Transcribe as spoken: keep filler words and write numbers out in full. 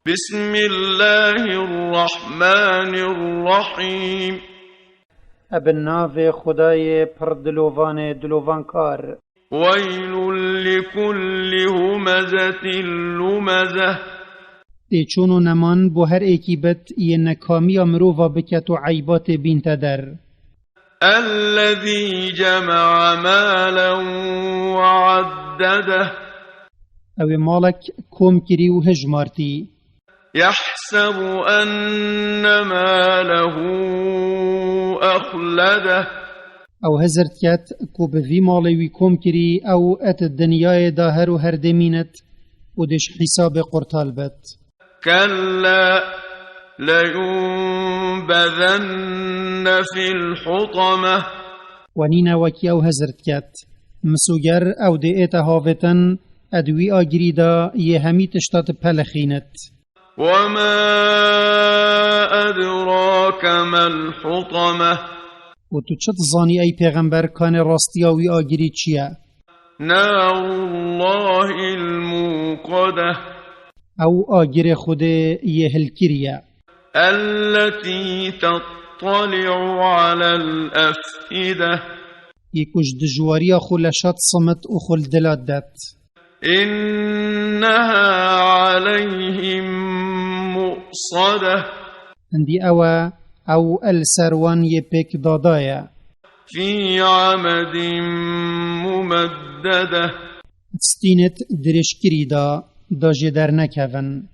بسم الله الرحمن الرحيم. Bi navê Xwedayê pir dilovanê dilovankar. ويل لكل همزة لمزة. Tê çûn û neman bo her êkî bit yê nekamiya mirova biket û eybatê bînte der. الذي جمع مالا وعدده. Ew ê malek kom kirî û hijmartî. يحسب أن ماله أخلده. Ew hizir diket ku bi vî malê wî kom kirî ew et dinyayê de her û her demînet û dê ji hîsabê qurtal bet. كلا لينبذن في الحطمة. We nîne wekî ew hizir diket. Misûger ew dê ête havêtin, ed wî agirî de yê hemî tişta dipelixînit. وما أدراك ما الحطمة. Û tu çi dizanî ey pêxember kanê rastiya wî agirî çi ye? نار الله الموقدة. Ew agirê Xwedê yê hilkirî ye. التي تطلع على الأفئدة. Yê ku ji dijwariya xwe leşa disimit û xwe li dila didet. إنها عليهم مؤصدة. Hindî ew e, ew li ser wan yê pêk dada ye. في عمد ممددة. Stînet dirêjkirî da, da jê dernekevin.